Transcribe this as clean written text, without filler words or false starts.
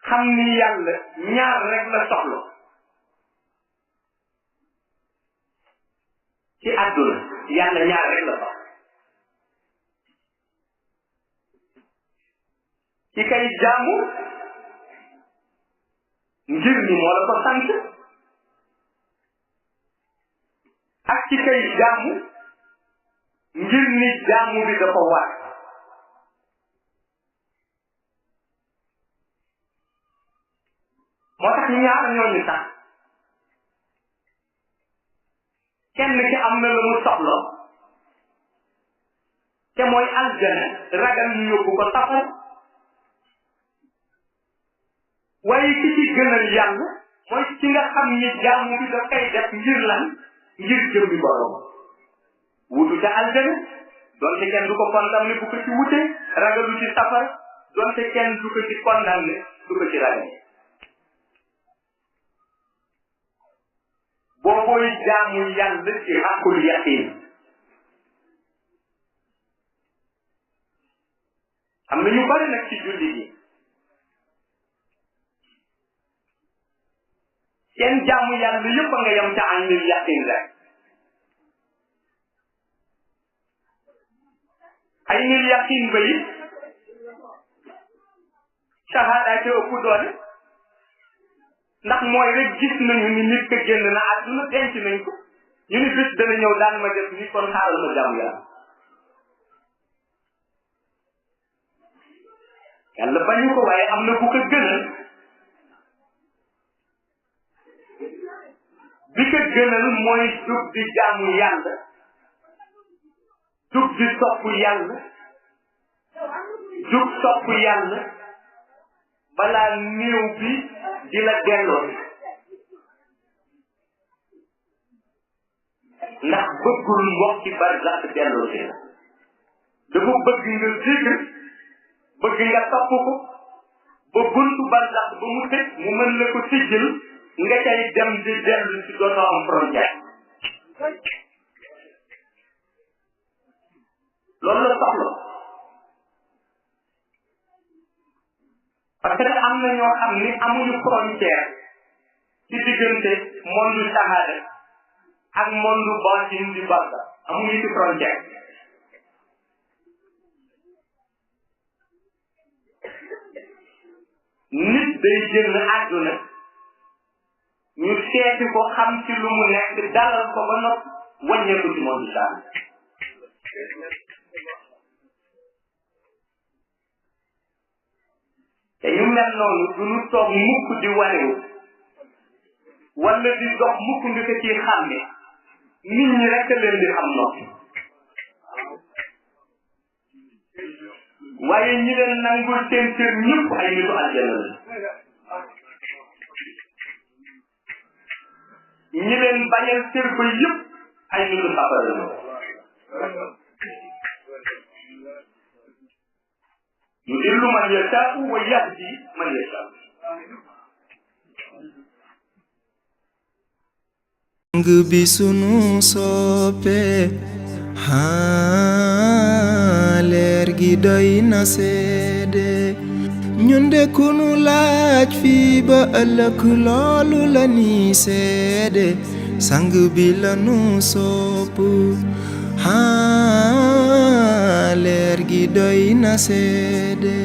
xam ni yàlla ñaar rek la soxla ci àdduna yàlla ñaar rek la soxla ci kay jaamu ngir ni moo la ko sant ak ci kay jaamu ngir ni jaamu bi dafa war moo tax ñaar ñooñu sax kenn ki am na la mu soxla te mooy aljana ragal ñu yóbbu ko safara waaye ki ci gënal yàlla mooy ci nga xam ni jaamu bi daf koy def ngir lan ngir jëmmi borom wutu ca aljana donte kenn du ko condamné bu ko ci wute ragalu ci safara donte kenn du ko ci condamné du ko ci ragal boobooy jaamu yàlla ci xaqul yaqin am na ñu bari nag ci jullit yi seen jaamu yàlla yëpp a nga yem ca aynul yaqin rek aynul yaqin ba yi shahada ci ëpp doole ndax mooy rek gis nañu ni nit ka génn na àdduna denc nañ ko ñu ni bés dana ñëw daan ma def ni kon xaaral ma jaamu yàlla yàlla bañu ko waaye am na bu ko gënal bi ko gënal mooy jug di jaamu yàlla jug di sopp yàlla jug sopp yàlla balaa néew bi di la delloo ndax bëggul wax ci barzax delloo si la dafa bëgg nga zikr bëgg nga topp ko ba buntu barzax ba mu tëj mu mën la ko tijjal nga cay dem di dellu ci dootoo am frontière loolu la soxla parce que am na ñoo xam ni amuñu frontière ci diggante monde shahada ak monde batin di barza amuñu ci frontière nit day génn àdduna ñu seeti ko xam ci lu mu nekk dalal ko ba noppi wàññeeku ci monde shahada te ñu mel noonu du ñu toog mukk di wanewu wala di dox mukk ndi ko ciy xàmme nit ñi rek leen di xam noppi waaye ñi leen nangul seen cër ñëpp ay nitu aljana la ñi leen bañal cër ba yëpp ay nitu safara la yudillu man yashaa'u wa yahdi man yashaa'u sang bi sunu soppe leer gi doy na seede ñun de kunu laaj fii ba ëllëg loolu la ni seede sang bi la nu sopp leer gi doy na seede